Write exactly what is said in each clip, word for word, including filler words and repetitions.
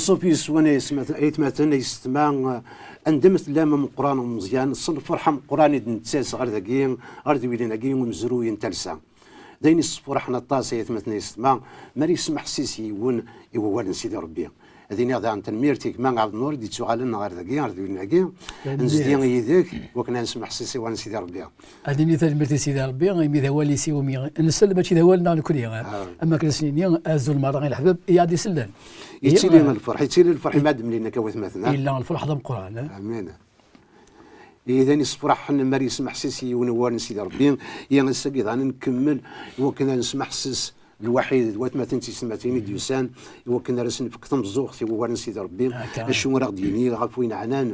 Ṣṣuf yes-wen ay atmaten, ay yessetma, anda ma tellam, ameqqran umeẓyan, s lferḥ ameqqran i d-nettas ɣer dagi, ɣer dwilin-agi umezruy n talsa. D ayen yessefraḥen aṭas ay atmaten ay yessetma, mi ara yesmeḥsis yiwen i wawal n Sidi Ṛebbi. Ad iniɣ daɣen tanemmirt i gma Ɛebdennur i d-yettuɣalen ɣer dagi, ɣer dwilin-agi, nezdi yid-k, wakken ad nesmeḥsis i wawal n Sidi Ṛebbi. Ad nini tanemmirt i Sidi Ṛebbi, imi d awal-is iwumi nsell, mačči d awal-nneɣ nekkni. Am akken ad s-nini, azul merra i leḥbab i aɣ-d-isellen. Yettili lferḥ, yettili lferḥ, ma d-mlin akka watmaten, ha? Yella lferḥ d ameqqran, ha? Amin. Ihi d ayen yessefraḥen mi ara yesmeḥsis yiwen wawal n Sidi Ṛebbi, i ass-agi daɣen nkemmel i wakken ad nesmeḥsis lwaḥid d watmaten d tisetmatin i d-yusan, i wakken ara sen-nefk tameẓẓuɣt i wawal n Sidi Ṛebbi, acu ara ɣ-d-yini ɣef wayen ɛnan,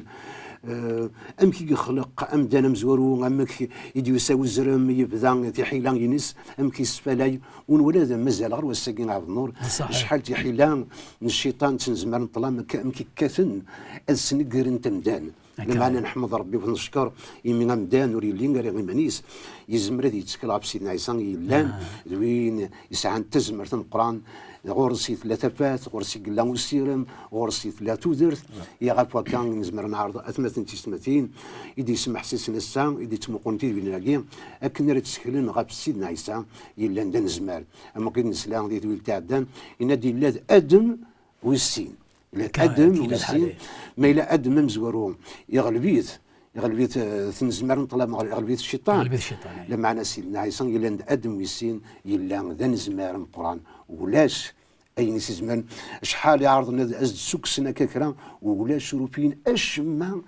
eh, amek i yexleq amdan amezwaru, amek i d-yusa uzrem, yebda tiḥila-ines, amek yessfalay, ur nwala d mazal ɣer wass-agi n Ɛebdennur, acḥal tiḥila n cciṭan ttnezmar n ṭṭlam, amek, amek i kkaten ad snegren amdan. Lameɛna nḥemmed Ṛebbi u neckeṛ imi amdan ur yelli ara iman-is, yezmer ad yettkel ɣef Sidna Ɛisa yellan, d win yesɛan tazmert ameqqran, ɣur-s i tella tafat, ɣur-s i yella usirem, ɣur-s i tella tudert, i ɣef wakka i nezmer ad neɛreḍ atmaten d tisetmatin i d-yesmeḥsisen ass-a, i d-yettmuqulen tidwilin-agi, akken ara tteklen ɣef Sidna Ɛisa yellan d anezmar. Am wakken i d-nesla di tedwilt iɛeddan, yenna-d yella d Adem wis sin. Yella d Adem wis sin, ma yella Adem amezwaru, iɣleb-it, iɣleb-it, eh, tnezmar n ṭṭlam, iɣleb-it cciṭan. Iɣleb-it cciṭan, eh. Lameɛna Sidna Ɛisa yellan d Adem wis sin, yella d anezmar ameqqran. Ulac ayen i s-izemren. Acḥal i ɛerḍen ad, ad s-d-ssukksen akka kra, ulac ur ufin acemma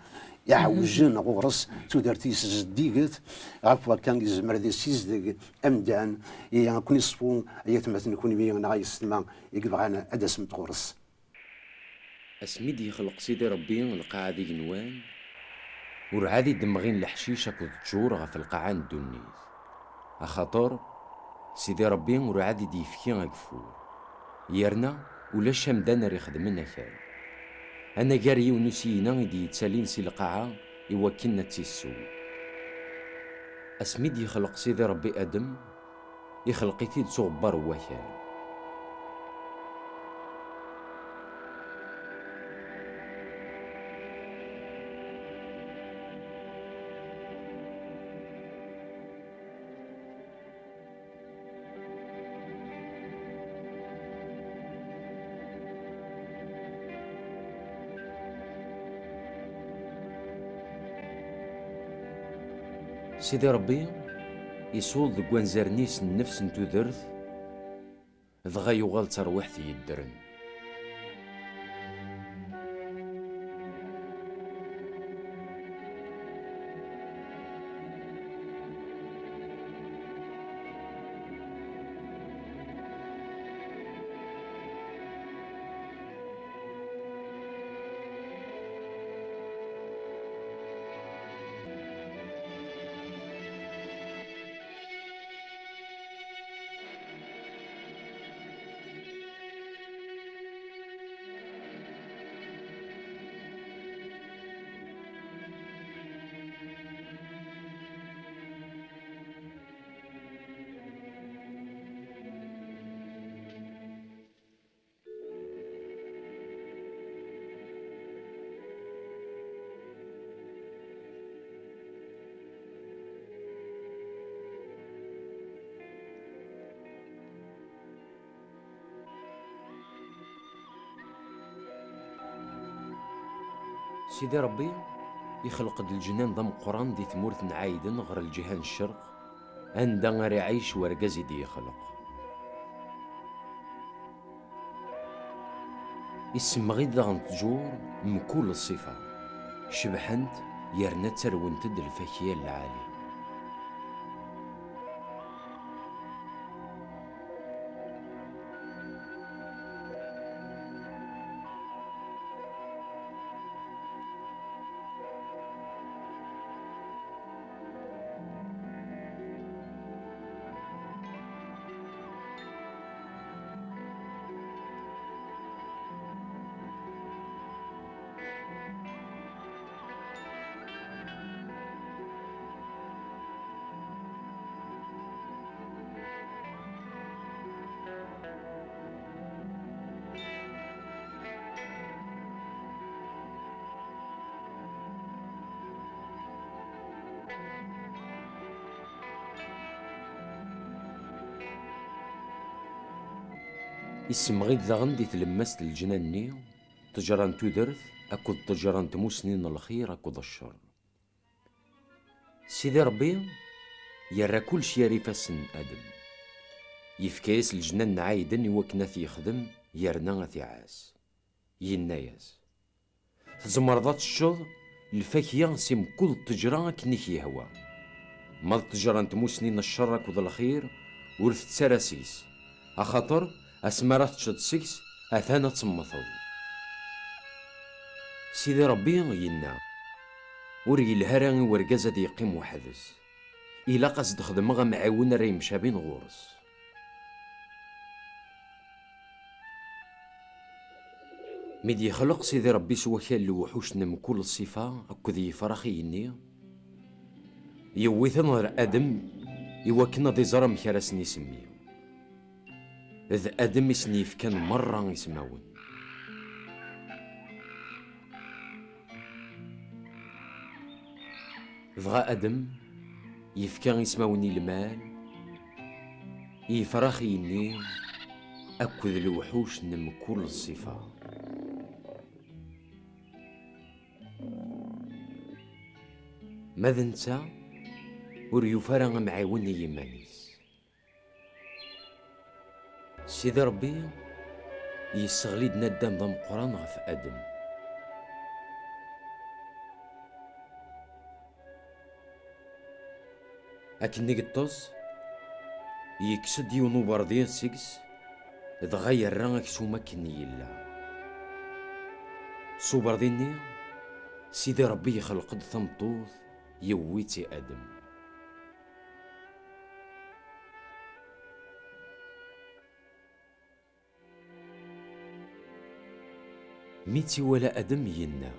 iɛewjen ɣur-s, tudert-is zeddiget, ɣef wakka yezmer ad yessizdeg amdan, i, ad ken-iṣfu, ay atmaten kunwi neɣ ay yessetma i yebɣan ad d-tasemt ɣur-s. Asmi d-yexleq Sidi Ṛebbi lqaɛa d igenwan, urɛad i d-mɣin leḥcic akked ttjur ɣef lqaɛa n ddunit. Axaṭer Sidi Ṛebbi urɛad i d-yefki ageffur, yerna ulac amdan ara ixedmen akal, anagar yiwen n usigna i d-yettalin si lqaɛa i wakken ad tt-issew. Asmi d-yexleq Sidi Ṛebbi Adem, ixleq-it-id s uɣebbar n wakal. Sidi Ṛebbi isuḍ deg wanzaren-is nnefs n tudert, dɣa yuɣal d tarwiḥt yeddren. Sidi Ṛebbi ixleq-d leǧnan d ameqqran di tmurt n Ɛayden ɣer lǧiha n ccerq, anda ara iɛic wergaz i d-yexleq. Issemɣi-d daɣen ttjur mkul ṣṣifa, cebḥent yerna ttarwent-d lfakya n lɛali. Issemɣi-d daɣen di tlemmast n leǧnan-nni, ṭṭejra n tudert akked ṭṭejra n tmusni n lxir akked ccer. Sidi Ṛebbi yerra kullec gar ifassen n Adem. Yefka-yas leǧnan n Ɛiden i wakken ad t-yexdem yerna ad t-iɛass. Yenna-yas: "Tzemreḍ ad teččeḍ lfakya si mkul ṭṭejra akken i k-yehwa. Ma d ṭṭejra n tmusni n ccer akked lxir, ur tett ara seg-s, axaṭer asmi ara teččeḍ seg-s, atan ad temmteḍ." Sidi Ṛebbi yenna: "Ur yelha ara i urgaz ad yeqqim weḥd-s. Ilaq ad s-d-xedmeɣ amɛiwen ara yemcabin ɣur-s." Mi d-yexleq Sidi Ṛebbi s wakal lewḥuc n mkul ṣṣifa akked yifrax igenni, yewwi-ten ɣer Adem i wakken ad iẓer amek ara sen-isemmi. D Adem i sen-yefkan merra ismawen. Dɣa Adem yefka ismawen i lmal, i yifrax igenni akked lewḥuc n mkul ṣṣifa. Ma d netta, ur yufi ara amɛiwen i yiman-is. Sidi Ṛebbi yesseɣli-d naddam d ameqqran ɣef Adem. Akken i yeṭṭes, yekkes-d yiwen uberḍi seg-s, dɣa yerra aksum akken yella. S uberḍi-nni, Sidi Ṛebbi yexleq-d tameṭṭut, yewwi-tt i Adem. Mi tt-iwala Adem, yenna: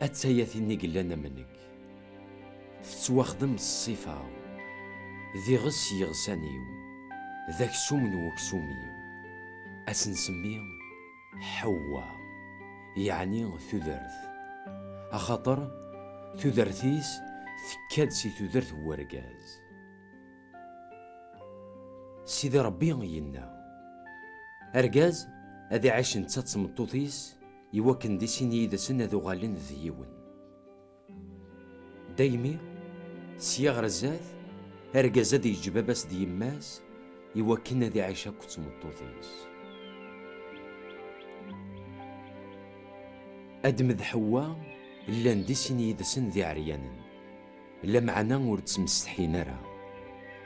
"Attaya tin i yellan am nekk, tettwaxdem s ṣṣifa-w, d iɣes n yiɣsan-iw, d aksum n weksum-iw. Ad s-nsemmi Ḥewwa, yeɛni tudert, axaṭer tudert-is tekka-d si tudert n wergaz." Sidi Ṛebbi yenna: "Argaz ad iɛic netta d tmeṭṭut-is, iwakken di sin yid-sen ad uɣalen d yiwen." Daymi, sya ɣer zdat, argaz ad yeǧǧ baba-s d yemma-s, iwakken ad iɛic akk d tmeṭṭut-is. Adem d Ḥewwa llan di sin yid-sen d iɛeryanen, lameɛna ur ttemsetḥin ara,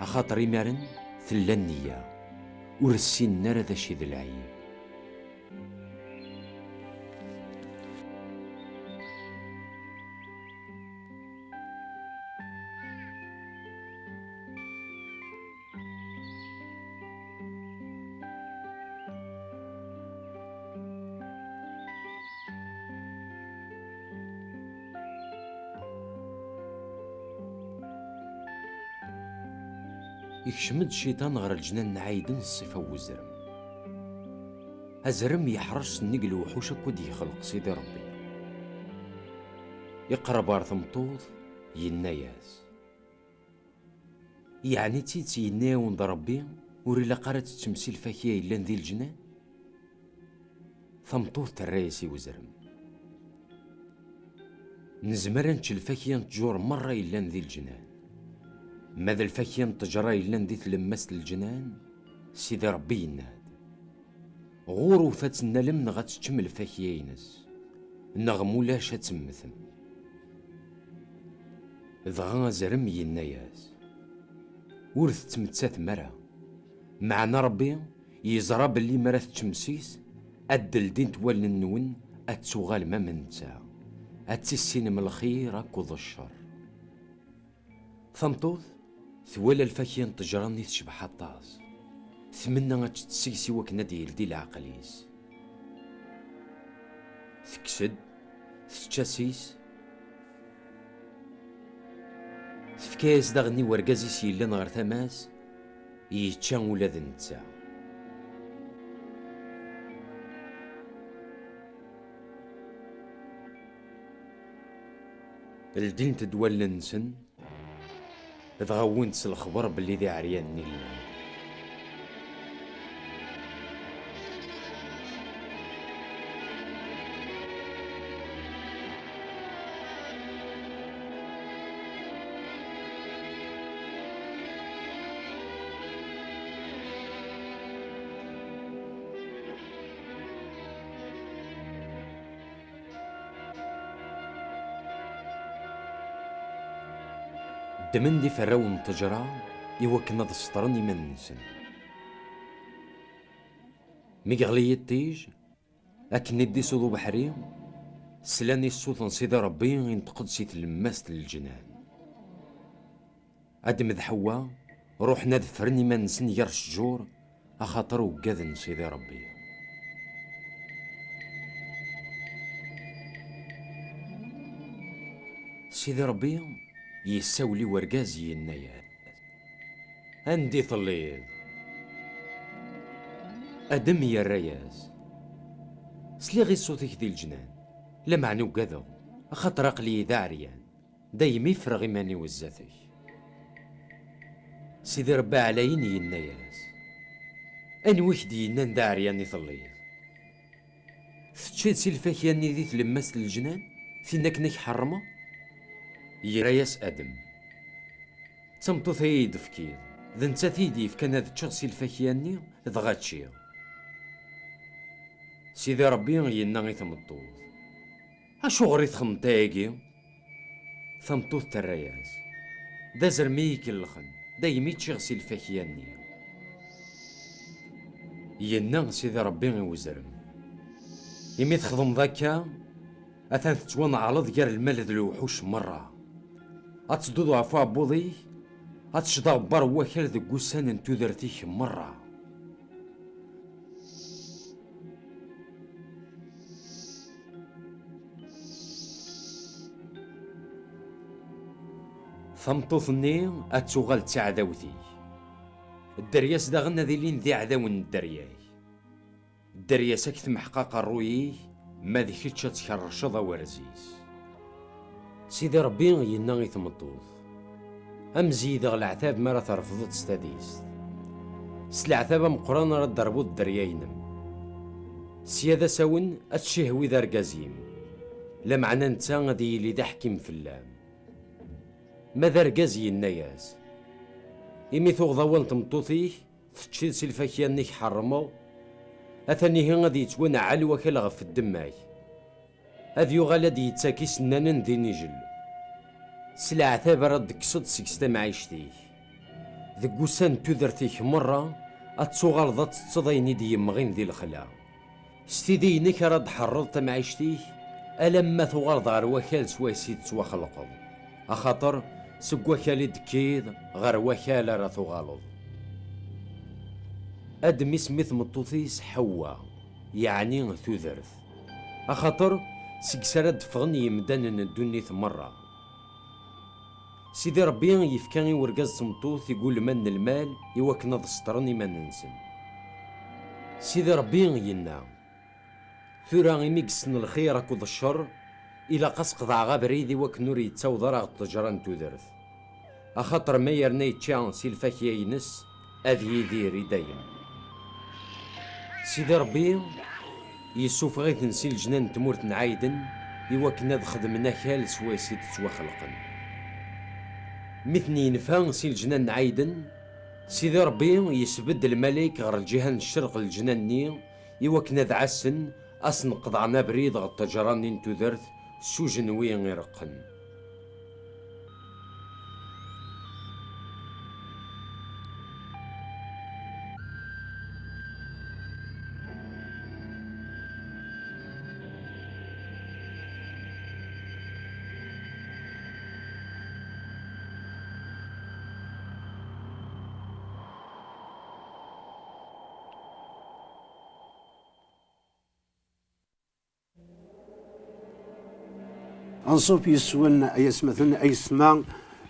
axaṭer imaren tella nniya, ur ssinen ara d acu i d lɛib. Ikcem-d cciṭan ɣer leǧnan n Ɛiden s ṣṣifa n uzrem. Azrem yeḥṛec sennig lewḥuc akk i d-yexleq Sidi Ṛebbi. Iqerreb ɣer tmeṭṭut, yenna-yas: "Yeɛni d tidet yenna-yawen-d Ṛebbi ur ilaq ara ad teččem si lfakya yellan di leǧnan?" Tameṭṭut terra-yas i uzrem: "Nezmer ad nečč lfakya n ttjur merra yellan di leǧnan. Ma d lfakya n ttejra yellan di tlemmast n leǧnan, Sidi Ṛebbi yenna-d: Ɣur-wet ad tennalem neɣ ad teččem lfakya-ines, neɣ mulac ad temmtem." Dɣa azrem yenna-yas: "Ur tettmettatem ara, meɛna Ṛebbi yeẓra belli mi ara teččem seg-s, ad d-ldint wallen-nwen, ad tuɣalem am netta, ad tissinem lxir akked ccer." Tameṭṭut twala lfakya n ttejra-nni tecbeḥ aṭas. Tmenna ad tett seg-s iwakken ad d-yeldi leɛqel-is. Tekkes-d, tečča seg-s, tefka-yas daɣen i wergaz-is yellan ɣer tama-s, yečča ula d netta. Ldint-d wallen-nsen, dɣa wwin-d s lexber belli d iɛeryanen i llan. Ddmen-d iferrawen n ṭṭejra i wakken ad seṭren iman-nsen. Mi yeɣli yiṭij, akken i d-isuḍ ubeḥri, slan i ṣṣut n Sidi Ṛebbi inṭeq-d si tlemmast n leǧnan. Adem d Ḥewwa ruḥen ad ffren iman-nsen gar ccjur, axaṭer uggaden Sidi Ṛebbi. Sidi Ṛebbi yessawel i wergaz, yenna-yas: "Anda i telliḍ?" Adem yerra-yas: "Sliɣ i ṣṣut-ik di leǧnan, lameɛna ugadeɣ, axaṭer aql-iyi d aɛeryan, daymi ffreɣ iman-iw zdat-k." Sidi Ṛebbi ɛlayen yenna-yas: "Anwa i k-d-yennan d aɛeryan i telliḍ? Teččiḍ si lfakya-nni di tlemmast n leǧnan, tin akken i k-ḥerrmeɣ?" Yerra-yas Adem: "D tameṭṭut ay iyi-d-tefkiḍ, d nettat i yi-d-yefkan ad ččeɣ si lfakya-nni, dɣa ččiɣ." Sidi Ṛebbi yenna i tmeṭṭut: "Acuɣer i txedmeḍ ayagi?" Tameṭṭut terra-yas: "D azrem i yi-kellxen, daymi ččiɣ si lfakya-nni." Yenna Sidi Ṛebbi i uzrem: "Imi txedmeḍ akka, atan tettwanɛleḍ gar lmal d lewḥuc merra. Ad tedduḍ ɣef uɛebbuḍ-ik, ad teččeḍ aɣebbar n wakal deg wussan n tudert-ik merra." Tameṭṭut-nni ad tuɣal d taɛdawt-ik. Dderya-s daɣen ad ilin d iɛdawen n dderya-k. Dderya-s ad k-temḥeq aqerruy-ik, ma d kečč ad tkerrceḍ awerz-is. Sidi Ṛebbi yenna i tmeṭṭut: "Am zeydeɣ leɛtab mi ara trefdeḍ s tadist. S leɛtab ameqqran ara d-terbuḍ dderya-inem. Sya d asawen ad tcihwiḍ argaz-im, lameɛna netta ad yili d aḥkim fell-am." Ma d argaz, yenna-yas: "Imi tuɣeḍ awal n tmeṭṭut-ik, teččiḍ si lfakya-nni i k-ḥerrmeɣ, atan ihi ad yettwanɛel wakal ɣef ddemma-k. Ad yuɣal ad d-yettak isennanen d inijel. S leɛtab ara d-tekkseḍ seg-s tamɛict-ik. Deg wussan n tudert-ik merra, ad tuɣaleḍ ad tetteḍ ayen i d-yemɣin di lexla. S tidi-inek ara d-tḥerreḍ tamɛict-ik, alamma tuɣaleḍ ɣer wakal s wayes i tettwaxelqeḍ. Axaṭer seg wakal i d-tekkiḍ, ɣer wakal ara tuɣaleḍ." Adem isem i tmeṭṭut-is Ḥewwa, yeɛni tudert, axaṭer seg-s ara d-ffɣen yemdanen n ddunit merra. Sidi Ṛebbi yefka i urgaz d tmeṭṭut igulman n lmal i wakken ad seṭren iman-nsen. Sidi Ṛebbi yenna: "Tura imi yessen lxir akked cceṛ, ilaq ad s-qeḍɛeɣ abrid i wakken ur yettaweḍ ara ɣer ṭṭejra n tudert. Axaṭer ma yerna yečča si lfakya-ines, ad yidir i dayem." Sidi Ṛebbi yessufeɣ-iten si leǧnan n tmurt n Ɛayden i wakken ad xedmen akal s wayes i d-ttwaxelqen. Mi ten-yenfa si leǧnan n Ɛayden, Sidi Ṛebbi yesbedd lmalayek ɣer lǧiha n ccerq n leǧnan-nni i wakken ad ɛassen, ad sen-qeḍɛen abrid ɣer ṭṭejra-nni n tudert s ujenwi ireqqen. Anṣuf yes-wen ay atmaten, ay yessetma,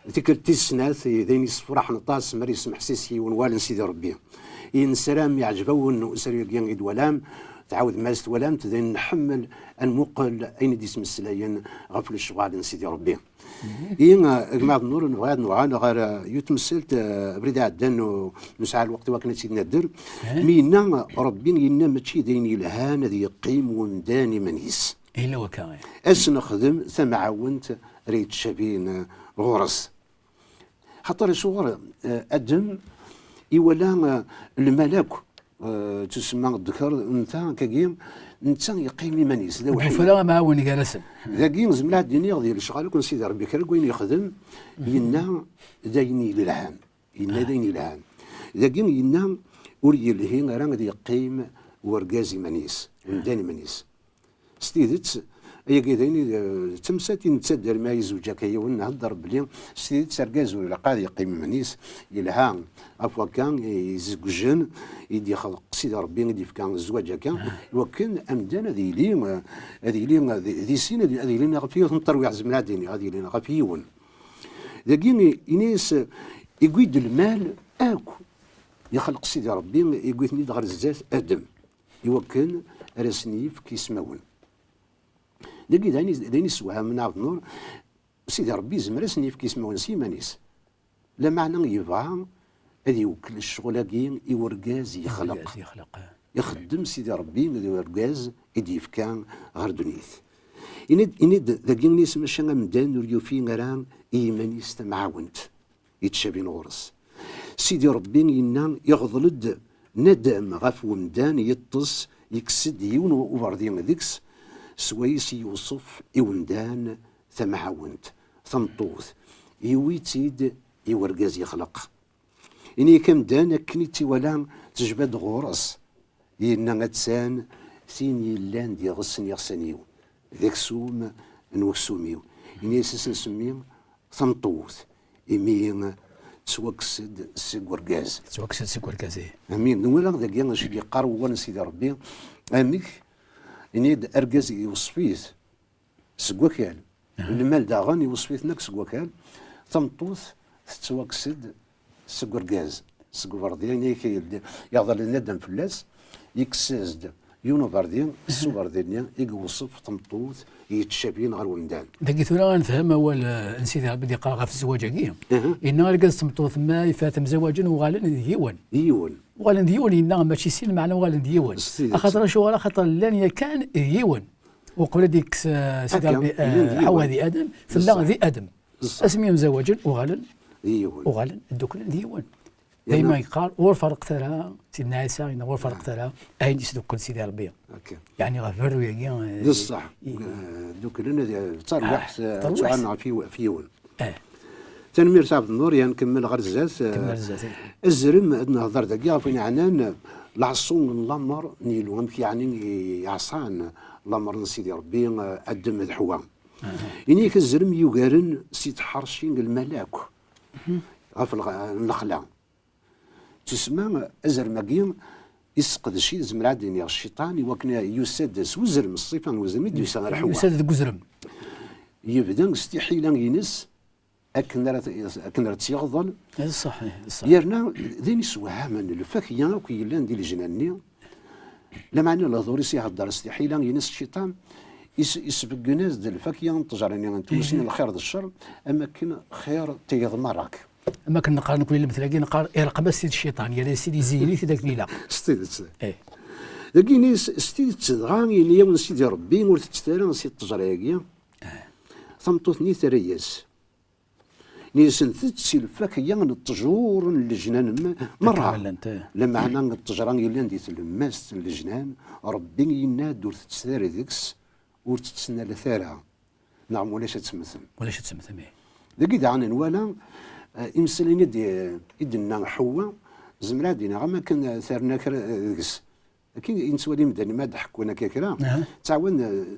tikkelt tis snat, d ayen yessefraḥen aṭas mi ara yesmeḥsis yiwen wawal n Sidi Ṛebbi. I nessaram yeɛjeb-awen usaru-agi i d-twalam, tɛawdem-as twalamt, d ayen nḥemmel ad nmuqel ayen i d-yesmeslayen ɣef lecɣal n Sidi Ṛebbi. I, eh, gma Ɛebd Nnur, nebɣa ad nuɣal ɣer, eh, yiwet tmessalt, eh, abrid iɛeddan, ur nesɛi lweqt i wakken ad tt-id-nadder. Mi yenna Ṛebbi, yenna mačči d ayen yelhan ad yeqqim wemdan iman-is. Yella wakka, eh. Ad s-nexdem tamɛawent ara yettcabin, eh, ɣur-s. Xaṭer acuɣer, eh, Adem iwala, eh, lmal akk eh, tusemma ddkeṛ, netta akkagi, netta yeqqim iman-is, d awḥid. Ur d-yufi ara amɛawen gar-asen. Dagi, zemreɣ ad d-iniɣ di lecɣal akk n Sidi Ṛebbi, kra n wayen yexdem, yenna d ayen yelhan. Yenna d ayen yelhan. Dagi, yenna ur yelhi ara ad yeqqim urgaz iman-is, umdan iman-is. S tidet, ayagi d ayen i d, d tamsalt i nettader mi ara yezweǧ akka yiwen, nhedder belli s tidet argaz ur ilaq ad yeqqim iman-is, yelha ɣef wakka i izewǧen, i d-ixleq Sidi Ṛebbi, i d-yefka zzwaǧ akka, i wakken amdan ad yili, ad yili di, di sin, ad, ad yilin ɣef yiwet n terwiḥt, zemreɣ ad d-iniɣ, ad yilin ɣef yiwen. Dagi, ini-as, iwwi-d lmal akk, yexleq Sidi Ṛebbi, iwwi-ten-id ɣer zdat Adem, i wakken ara sen-yefk ismawen. Dagi d ayen, d ayen isewhamen, Ɛebd Nnur, Sidi Ṛebbi yezmer ad sen-yefk ismawen s yiman-is. Lameɛna yebɣa ad iwekkel ccɣel-agi i urgaz yexleq. Urgaz yexleq. Ixeddem Sidi Ṛebbi d urgaz i d-yefka ɣer ddunit. Ini-d, ini-d dagi, ini-as, maca amdan ur yufi ara i yiman-is tamɛawent yettcabin ɣur-s. Sidi Ṛebbi yenna, iɣḍel-d nadam ɣef wemdan, yeṭṭes, yekkes-d yiwen uberdi deg-s, swayes yewṣef i wemdan tamɛawent, tameṭṭut, yewwi-tt-id i urgaz yexleq. Ini-k amdan akken i tt-iwala tejba-d ɣur-s, yenna, attan tin yellan d iɣes n yiɣsan-iw, d aksum n weksum-iw. Ini-as, ad s-nsemmi tameṭṭut, imi tettwakkes-d seg urgaz. Tettwakkes-d seg urgaz, ih. Amin. Nwala dagi acu i d-yeqqar wawal n Sidi Ṛebbi, amek, ini-d, argaz iweṣṣef-it seg wakal. Aha. Lmal daɣen iweṣṣef-iten akk seg wakal. Tameṭṭut tettwakkes-d seg urgaz, seg uberdi, ini-k, yeɣḍel-d nadam fell-as, yekkes-as-d yiwen uberdi, s uberdi-nni i iweṣṣef tameṭṭut yettcabin ɣer wemdan. Dagi tura ad nefhem awal, eh, n Sidi Ṛebbi d-yeqqar ɣef zzwaǧ-agi. Aha. Yenna argaz d tmeṭṭut ma ifat mzawaǧen uɣalen d yiwen. D yiwen. Uɣalen d yiwen, yenna mačči sin, meɛna uɣalen d yiwen. S tidet. Axaṭer acuɣer? Axaṭer llan yakan d yiwen. Uqbel ad yekkes, eh, Sidi Ṛebbi, eh, Ḥawa di Adem, tella di Adem. Asmi mzawaǧen, uɣalen, d yiwen. Uɣalen dduklen d yiwen. Dayma yeqqar, ur ferqet ara, Sidna Ɛisa yenna, ur ferqet ara ayen isdukkel Sidi Ṛebbi. Yeɛni ɣef berru-yagi, eh, d ṣṣeḥ. Eh, dduklen, eh, d tarwiḥt, eh, tarwiḥt. Ttuɣalen ɣef yiw-, ɣef yiwen. Eh. Tanemmirt, Ɛebd Nnur, ya nkemmel ɣer zdat. Kemmel zdat, eh. Azrem, ad nehder dagi ɣef win yeɛnan leɛṣu n lamer n Yillu, amek yeɛni i ɛṣan lamer n Sidi Ṛebbi, eh, Adem d Ḥewwa. Aha. Ini-k azrem yugaren si tḥerci n lmal akk, ɣef lɣ-, n lexla. Tusemma azrem-agi isseqdec-it, zemreɣ ad d-iniɣ, cciṭan, i wakken yusa-d s uzrem, ṣṣifa n uzrem i d-yusa ɣer Ḥewwa. Yusa-d deg uzrem. Yebda s tiḥila-ines akken ara t-, akken ara tt-yeɣḍel. D ṣṣeḥ, ih, d ṣṣeḥ. Yerna d ayen isewhamen, lfakya akk yellan di lejnan-nni, lameɛna lehdur-is ihedder s tiḥila-ines cciṭan, is-, isbeggen-as-d lfakya n ttejra-nni n tmusni n lxir d ccer, am akken xir tigeḍ merra. Am akken neqqar nekni lemtel-agi, neqqar ireqqem-as-t-id cciṭan, yerra-as-t-id, izeyyen-it-id akken ilaq. S tidet. Eh. Dagi ini-as, s tidet dɣa, ini-yawen Sidi Ṛebbi, ur tettet ara si ttejra-agi. Eh. Tameṭṭut-nni terra-yas. Ini-asent-d si lfakya n ttjur n lejnan m-, merra. Akken llant, eh. Lameɛna n ttejra yellan di tlemmast n lejnan, Ṛebbi yenna-d ur tettet ara deg-s, ur tettnalet ara. Neɣ ulac ad temmtem. Ulac ad temmtem, ih. Dagi daɣen nwala, eh, imsalayen i d-, i d-tenna Ḥewwa, zemreɣ ad d-iniɣ am akken, eh, terna kra, eh, deg-s. Akken i nettwali medden ma d-ḥekkun akka kra, ttɛawan, eh,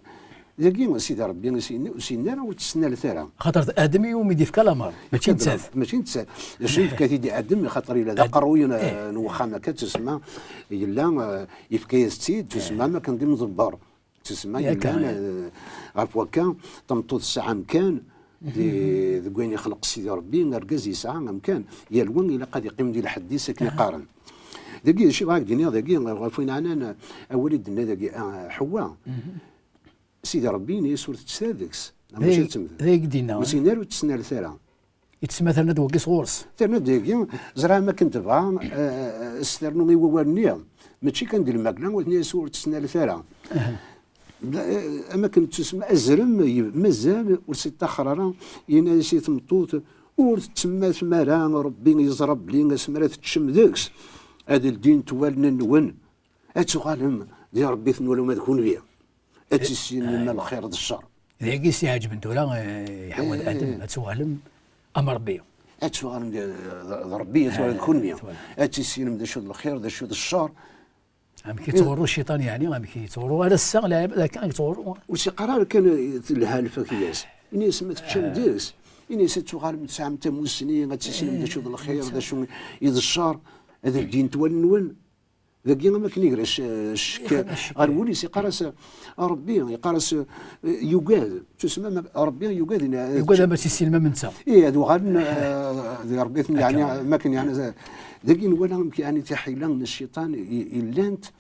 dagi Sidi Ṛebbi ur s-yenna, ur s-yenna ara ur ttnalet ara. Xaṭer d Adem i wumi d-yefka lameṛ, mačči nettat. Mačči nettat. D acu yefka-t-id i Adem, xaṭer yella d aqerruy n, eh, n wexxam akka, tusemma yella, eh, yefka-yas-tt-id, tusemma am akken d imḍebber. Tusemma yellan, eh, ɣef wakka, tameṭṭut tesɛa amkan, di, deg wayen ixleq Sidi Ṛebbi, argaz yesɛa amkan. Yal wa ilaq ad iqqim di lḥedd-is akken i qqaren. Dagi, d acu i bɣiɣ ad d-iniɣ dagi, ɣef wayen ɛnan awal i d-tenna dagi, ah, Ḥewwa. Sidi Ṛebbi yenna-yas ur tettet ara deg-s. Neɣ mačči ad temmtet. D ay, d ay i d-yenna. Ur s-yenna ara ur tettnalet ara. I tesma terna-d wagi sɣur-s. Terna-d dagi, ẓriɣ am akken tebɣa, eh, eh, s ternu i wawal-nni, mačči kan di lmakla, ur tenna-yas ur tettnalet ara. Aha. Da, eh, am akken ttusma, azrem, y-, mazal ur s-iṭṭaxer ara, yenna-yas i tmeṭṭut, ur tettemmatem ara, Ṛebbi yeẓra belli asmi ara teččem deg-s, Ad ldint wallen-nwen, ad tuɣalem d iṛebbiten wala ma d kunwi. Ad tissinem lxir d cceṛ. D yagi i s-iɛeǧben tura, eh, i Ḥewwa d Adem, ad tuɣalem am Ṛebbi. Ad tuɣalem d, d, d Ṛebbi, ad tuɣalem d kunwi. Ad tissinem d acu d lxir, d acu d cceṛ. Amek yettɣurru cciṭan, yeɛni, amek yettɣurru ar ass-a, lɛibad akka i yettɣurru. Ur s-iqqar ara kan, eh, telha lfakya-s. Ini-as ma teččam deg-s. Ini-as ad tuɣalem tesɛam tamussni, ad tissinem d acu d lxir, d acu i d cceṛ, ad ldint wallen-nwen. Dagi am akken igra c-, ccek ɣer wul-is, iqqar-as, a Ṛebbi, iqqar-as, eh, yugad. Tusma ma-, Ṛebbi yugad, ina-, yugad ama s-isellem am netta. Ih, ad uɣalen, eh, d Ṛebbi-ten, yeɛni, am akken, yeɛni, dagi nwala amek, yeɛni, tiḥila n cciṭan i, i llant,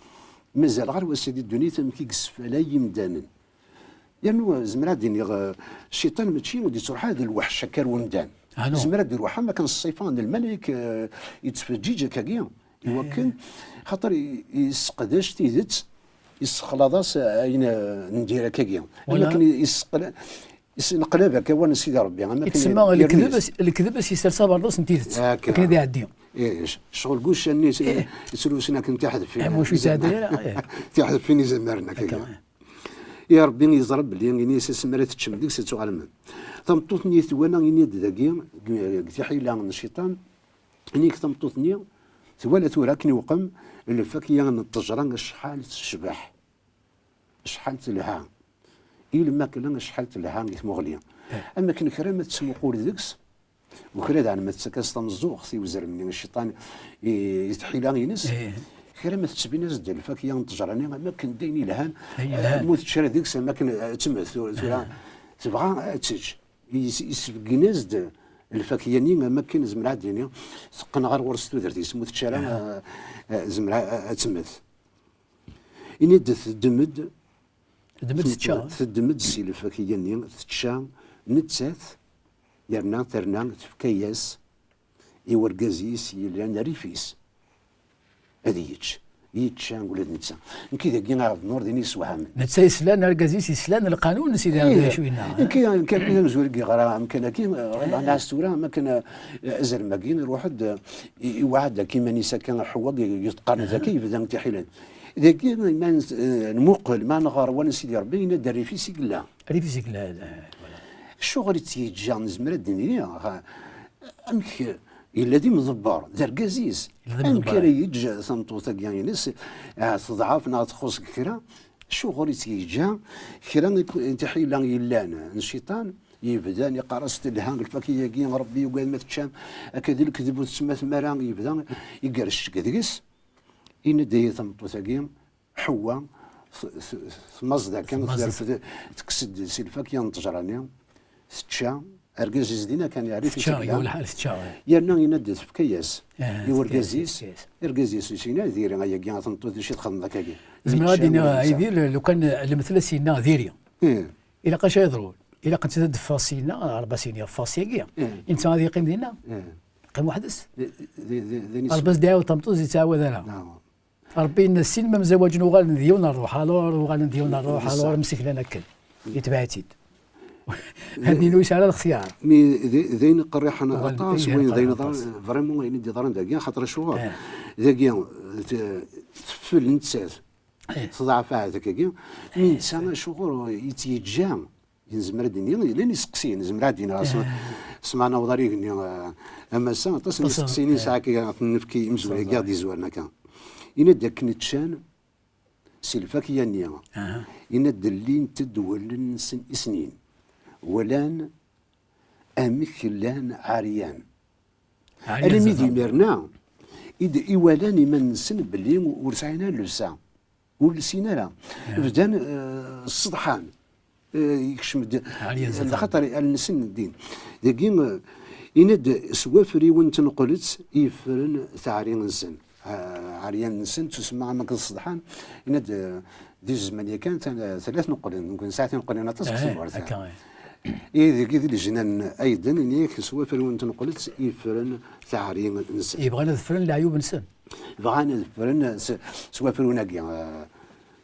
mazal ɣer wass-a di ddunit, amek i yessefalay imdanen. Yernu, eh, zemreɣ ad d-iniɣ, eh, cciṭan mačči ur d-ittruḥ ara d lweḥc akka ar wemdan. Zemreɣ ad d-iruḥ am akken ṣṣifa n lmalik, eh, yettfeǧǧiǧ akkagi, i wakken, xaṭer i-, yesseqdac tidet, yessexlaḍ-as ayen, eh, n dir akkagi. Am akken i-, yesseqla-, yesneqlab akka awal n Sidi Ṛebbi, am akken itsemma lekdeb, as-, lekdeb as-yessers aberḍas n tidet, akken ad iɛeddi. Ih, c-, ccɣel n wuccan-nni yettlusen akken tiḥdeffin. Am wacu yettɛeddi ara, ih. Tiḥdeffin izamaren akkagi. I Ṛebbi yeẓra belli ini-as asmi ara teččem deg-s ad tuɣalem. Tameṭṭut-nni twala, ini-d dagi, deg, deg tiḥila n cciṭan, ini-k tameṭṭut-nni twala tura akken iwqem lfakya n ṭṭejra acḥal tecbeḥ, acḥal telha. I lmakla acḥal telha i tmuɣli. Am akken kra ma tettmuqul deg-s, u kra daɣen ma tettak-as tameẓẓuɣt i uzrem-nni n cciṭan, i, i tḥila-ines, kra ma tettbin-as-d lfakya n ṭṭejra-nni, am akken d ayen yelhan, eh, mu tečča deg-s, am akken, eh, ad temmet, tura, tura tebɣa ad tečč. Yes-, yesbeggen-as-d lfakya-nni, am akken zemreɣ ad d-iniɣ, teqqen ɣer ɣur-s tudert-is, mu tečča ara, eh, eh, zemreɣ a-, ad temmet. Ini-d teddem-d, teddem-d, tečča. Teddem-d si lfakya-nni, tečča nettat, yerna terna tefka-yas i urgaz-is yellan rrif-is ad yečč. Yečča ula d netta. Nekk dagi Ɛebd Nurdin yessewhamen. Netta yeslan, argaz-is yeslan lqanun, sidi Ṛebbi d acu yenna. Nekk, nekk armi d amezwir i yeɣra amkan-agi, ɣileɣ nɛas tura, am akken, eh, azrem-agi iruḥ-d, eh, i-, iwɛed akk iman-is akka, Ḥewwa, i, i teqqaren dagi, yebda tiḥilan. Dagi, ma n-, eh, nmuqel, ma nɣer awal n Sidi Ṛebbi, yenna-d rrif-is i yella. Rrif-is i yella, eh, voilà. Acuɣer i tt-yeǧǧa, nezmer ad d-nini, ɣ-, amek yella d imḍebber, d argaz-is. Yella d imḍebber. Amek ara yeǧǧ tameṭṭut-agi-ines, eh, teḍɛef neɣ txuṣ deg kra? Acuɣer i tt-yeǧǧa kra n tiḥila yellan n cciṭan? Yebda yeqqar-as telha lfakya-agi, Ṛebbi yugad ma teččam, akka di lekdeb ur tettmatem ara, yebda iger ccek deg-s. Ini-d, ihi tameṭṭut-agi, Ḥewwa, t-, t-, tmaẓ-d akken, terfed, tekkes-d si lfakya n ṭṭejra-nni, tečča, argaz-is dinna kan, yeɛrif tečča, yella. Yerna yenna-d tefka-yas i urgaz-is, argaz-is, ur yessin ara diri ayagi, a tameṭṭut, d acu i txedmeḍ akkagi? Zemreɣ ad d-iniɣ, a Yidir, lukan lemtel-as yenna diri. Ilaq acu ad yeḍrun? Ilaq netta ad d-teffeɣ syenna, Ṛebbi as-yini ffeɣ syagi. Netta ad yeqqim dinna? Yeqqim weḥd-s? Ṛebbi as-d-iɛawed tameṭṭut, ur yettɛawad ara. Ṛebbi yenna-as, sin ma mzawaǧen uɣalen d yiwen ṛṛuḥ, alors uɣalen d yiwen ṛṛuḥ, alors mseklan akken. Yetbeɛ-itt-id. Ad nini ur yesɛi ara lextyar. Mi d, d ayen iqerriḥen aṭas, wayen d ayen iḍran, vraiment ayen i d-iḍran dagi, axaṭer acuɣer? Dagi, t-, teffel nettat. Teḍɛef ahat akkagi. Mi netta acuɣer i tt-yeǧǧa? Nezmer ad d-nini, llan iseqsiyen, nezmer ad d-nini, ɣas s-, s ma naweḍ ar igenni, eh, a Massa, aṭas n yiseqsiyen i nesɛa akka, ad ten-nefk i imezwura-agi aɣ-d-izwaren akka. Ini-d akken ččan si lfakya-nni, ini-d llint-d wallen-nsen i snin, walan amek llan ɛeryan. Ɛeryan. Almi d imir-nna i d-, i walan iman-nsen belli ur sɛin ara llebsa. Ur lsin ara. Bdan, eh, sseḍḥan. Eh, yekcem-d, lxaṭer allen-nsen ldin. Dagi, eh, ini-d s wafriwen n tneqlet i yeffren taɛri-nsen. Ah, ɛeryan-nsen, tusemma am akken sseḍḥan, ini-d, eh, di zzman yakan, tan-, tella tneqlin, nekk nesɛa tineqlin aṭas deg tmurt. Ihi dagi di lejnan ayden, ini-ak s wafriwen n tneqlet i yeffren taɛri-nsen. Yebɣan ad ffren leɛyub-nsen. Bɣan ad ffren s, s wafriwen-agi, eh,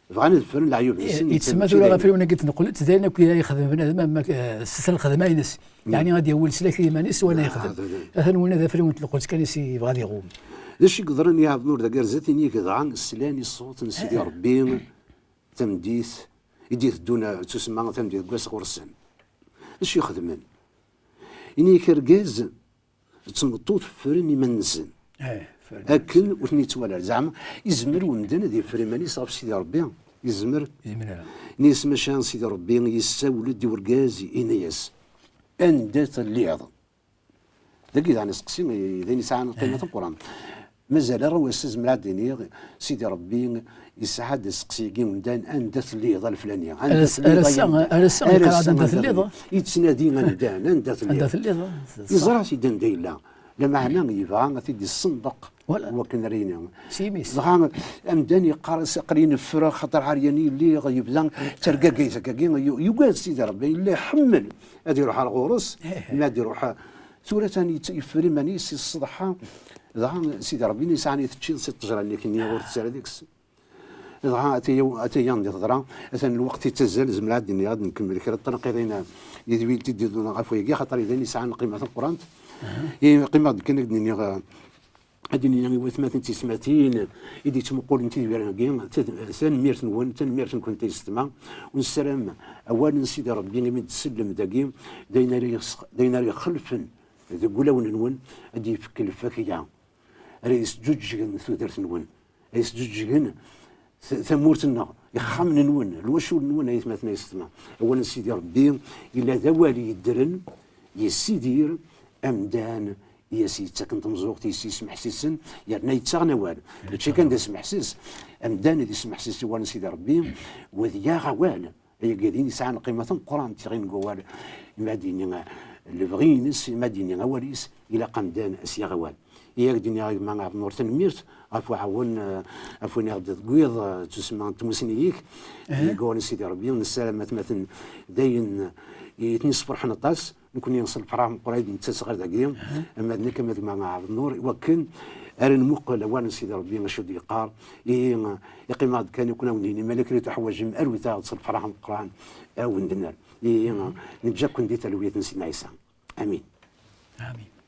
bɣan ad ffren leɛyub-nsen. Yettsemma tura ɣef afriwen-agi n tneqlet, d ayen akk i yexdem bnadem, am, eh, s, s lxedma-ines. Yeɛni ad d-yawi leslak i yiman-is, wala yexdem. Atan winna d afriwen n tneqlet kan i s-, yebɣa ad iɣum. D acu i yeḍran i Ɛebd Nur d agerza-t, inig dɣa slan i ṣṣut n Sidi Ṛebbi, tameddit i d-iteddun, tusemma tameddit deg wass ɣur-sen. D acu i xedmen? Inig argaz d tmeṭṭut ffren iman-nsen. Akken ur ten-yettwali ara. Zeɛma, izmer umdan ad yeffer iman-is ɣef Sidi Ṛebbi? Izmer? Ini-as, maca Sidi Ṛebbi yessawel-d i urgaz, ini-as, anda telliḍ? Dagi daɣen iseqsi, d ayen yesɛan lqima tameqqrant. Mazal ar wass-a zemreɣ ad d-iniɣ, Sidi Ṛebbi yesɛa-d aseqsi-agi umdan, anda telliḍ a leflani? Anda telliḍ ay amdan? Ar ass-a, ar ass-a, yettnadi amdan, anda telliḍ? Yeẓra-t-id anda yella. Lameɛna yebɣa ad t-id-yessenḍeq. Wakken ara yini. Dɣa amdan yeqqar-as, aql-i neffer, xaṭer ɛeryan i lliɣ, yebda ttergagayt akkagi, yu-, yugad Sidi Ṛebbi, yella iḥemmel ad iruḥ ar ɣur-s, mi ad iruḥ, tura atan yett-, yeffer iman-is, yesseḍḥa, dɣa Sidi Ṛebbi yesɛan i teččiḍ si ṭṭejra-nni-nni ur tettarra deg-s. Dɣa ataya, ataya anda teḍra, atan lweqt yettazzal, zemreɣ ad d-iniɣ, ad nkemmel kra n tneqqiḍin, yid-wi t-id-iḍun ɣef wayagi, xaṭer d ayen yesɛan lqima tameqqrant. Qqimeɣ-d kan ad d-iniɣ, ad d-iniɣ i watmaten d tiyesmatin i d-yettmuqulen tidwirin-agi, tad-, tanemmirt-nwen, tanemmirt-nkent a yessetma, u nessaram awal n Sidi Ṛebbi imi d-tsellem dagi, d ayen ara yexs-, d ayen ara ixelfen deg wulawen-nwen, ad d-yefk lfakya ara yesǧuǧǧgen tudert-nwen, ay sǧuǧǧgen t-, tamurt-nneɣ, ixxamen-nwen, lwacul-nwen, ay atmaten ay yessetma. Awal n Sidi Ṛebbi yella d awal yeddren, yessidir amdan i as-yettaken tamẓuɣt, i as-yesmeḥsisen, yerna yettaɣen awal. Mačči kan d asmeḥsis, amdan ad yesmeḥsis i awal n Sidi Ṛebbi, u ad yaɣ awal. Ayagi d ayen yesɛan lqima tameqqrant, tiɣin n wawal, imi ad d-yini lebɣi-ines, imi ad d-yini awal-is, ilaq amdan ad s-yaɣ awal. I ak-d-iniɣ a gma Ɛebd Nur, tanemmirt ɣef uɛawen, eh, ɣef wayen i ɣ-d-tewwiḍ, eh, d tusemma n tmussni-ik, i iɣurren Sidi Ṛebbi, nessaram atmaten d ayen i ten-yessefṛeḥen aṭas, nekni s lefṛaḥ meqqren i d-nettas ɣer dagi, ama d nekk, ama d gma Ɛebd Nur, i wakken ara nmuqel awal n Sidi Ṛebbi, acu d-yeqqar, ihi, eh, iqqim-aɣ-d kan i kun-awen-d-nini, ma d akken i tuḥwaǧem, arwit-aɣ-d s lefṛaḥ meqqren, a wen-d-nerr. Ihi, eh, neǧǧa-ken di talwit n Sidna Ɛisa. Amin. Amin.